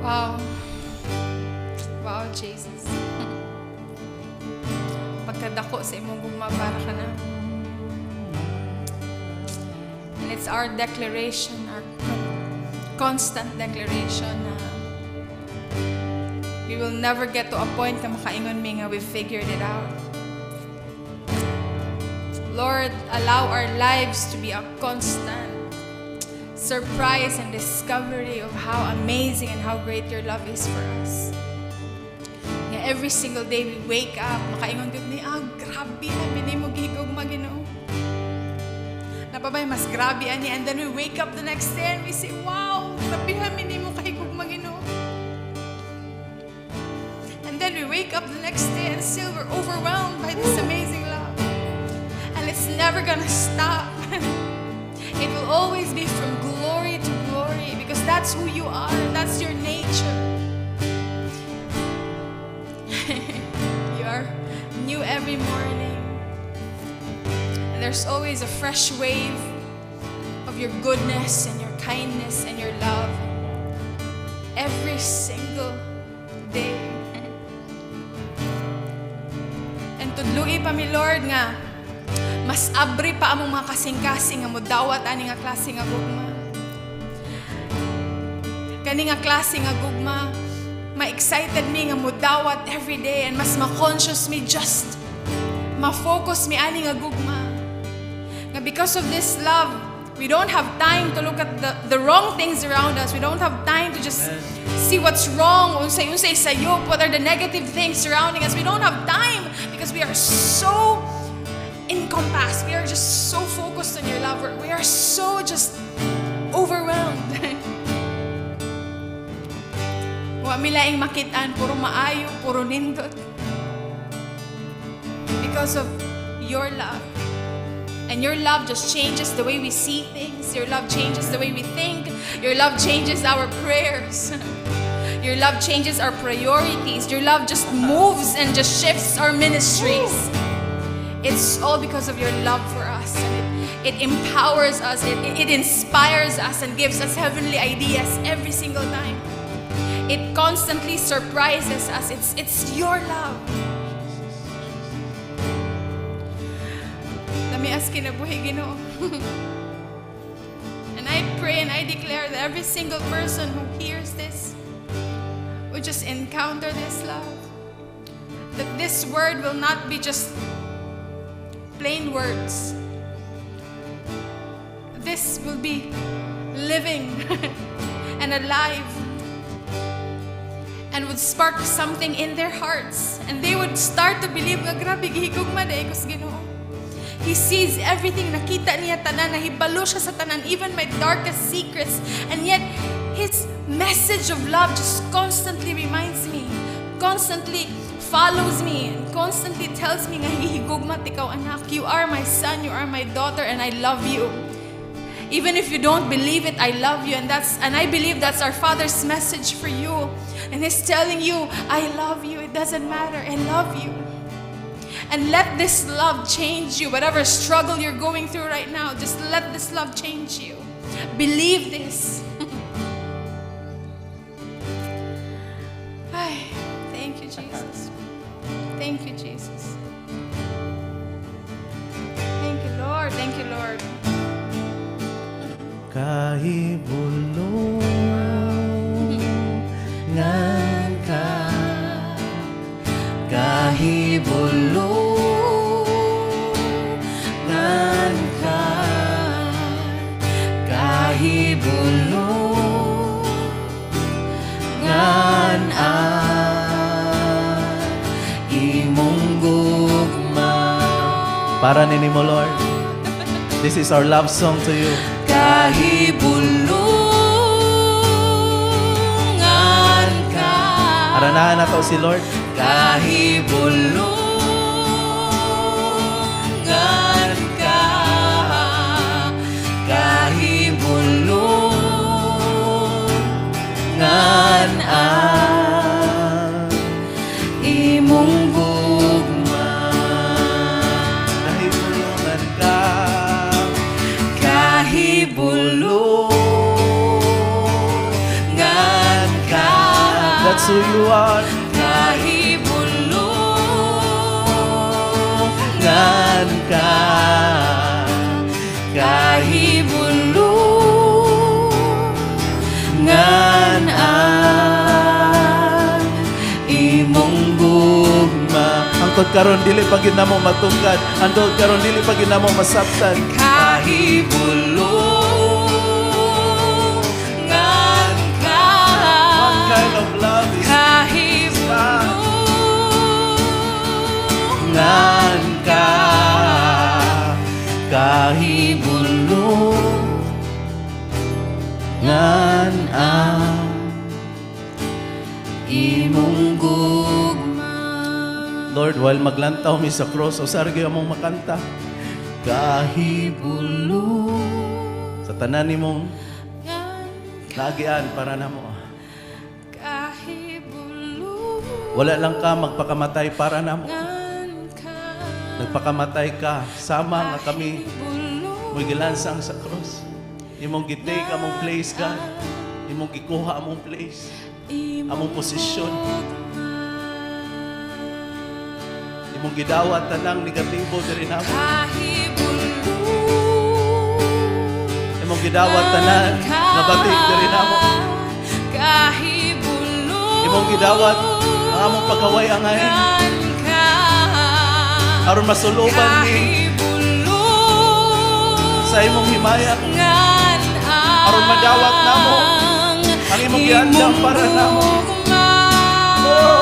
Wow. Wow, Jesus. Pagkadako sa imong gugma para kanamo. And it's our declaration, our constant declaration na we will never get to a point na makaingon mi nga we've figured it out. Lord, allow our lives to be a constant surprise and discovery of how amazing and how great your love is for us. Nga every single day we wake up, makaingon gud mi, "Ah, grabe na mi nimo gihigugma, Ginoo. Naa pa bay mas grabe ani?" And then we wake up the next day and we say, "Wow, grabe mi nimo kahigugma, Ginoo." And then we wake up the next day and still we're overwhelmed by this amazing love. And it's never gonna stop. It will always be from glory to glory because that's who you are. That's your nature. You are new every morning. And there's always a fresh wave of your goodness and your kindness and your love every single day. And tudlui pa mi, Lord, nga mas abri pa among mga kasing-kasing nga mudawat ani nga klase nga gugma. Kani nga klase nga gugma, ma-excited mi nga mudawat every day and mas ma-conscious mi, just ma-focus mi ani nga gugma. Nga because of this love, we don't have time to look at the wrong things around us. We don't have time to just see what's wrong, unsay unsay sayop, what are the negative things surrounding us. We don't have time because we are so encompassed. We are just so focused on your love. We are so just overwhelmed. Wa mi laing makitaan, puro maayo, puro nindot. Because of your love. And your love just changes the way we see things. Your love changes the way we think. Your love changes our prayers. Your love changes our priorities. Your love just moves and just shifts our ministries. It's all because of your love for us. And it empowers us, it inspires us, and gives us heavenly ideas every single time. It constantly surprises us. It's your love. Lamias kinabuhi, Ginoo. And I pray and I declare that every single person who hears this would just encounter this love. That this word will not be just plain words. This will be living and alive and would spark something in their hearts. And they would start to believe nga grabe gihigugma diay ko sa Ginoo. He sees everything. Nakita niya tanan. Nahibalo siya sa tanan. Even my darkest secrets. And yet, His message of love just constantly reminds me. Constantly follows me. And constantly tells me nga gihigugma ikaw, anak. You are my son. You are my daughter. And I love you. Even if you don't believe it, I love you. And I believe that's our Father's message for you. And He's telling you, "I love you. It doesn't matter. I love you." And let this love change you. Whatever struggle you're going through right now, just let this love change you. Believe this. Ay, thank you, Jesus. Thank you, Jesus. Thank you, Lord. Thank you, Lord. Kahibulungan ka, kahibulungan ka, kahibulungan ang imong gugma. Para nimo, Lord. This is our love song to you. Kahibulungan ka. Aranahan nato si Lord. Kahibulungan ka, kahibulungan ang imong gugma. Kahibulungan ka. Kahibulungan ka. That's who you are. Kahibulungan ka. Kahibulungan ang imong gugma. Hangtod karon dili pa gyud namo matungkad. Hangtod karon dili pa gyud namo masabtan. Kahibulungan ka. What kind of love is Kahibulungan ka? Kahibulungan ang imong gugma. Lord, while maglantaw mi sa cross, usa ra gyud among makanta. Kahibulungan Sa tanan nimong naagian para namo. Wala lang ka magpakamatay para namo. Ka. Nagpakamatay ka sama nga kami mo'y gilansang sa cross. Imong gi-take among place, God. Imong gikuha among place. Among posisyon. Imong gidawat tanang negatibo diri namo. Imong gidawat tanan nga batik diri namo. Imong gidawat ang among pagkaway angay aron masuloban ni sa imong himaya. Aron madawat namo ang imong giandam para namo. Oh.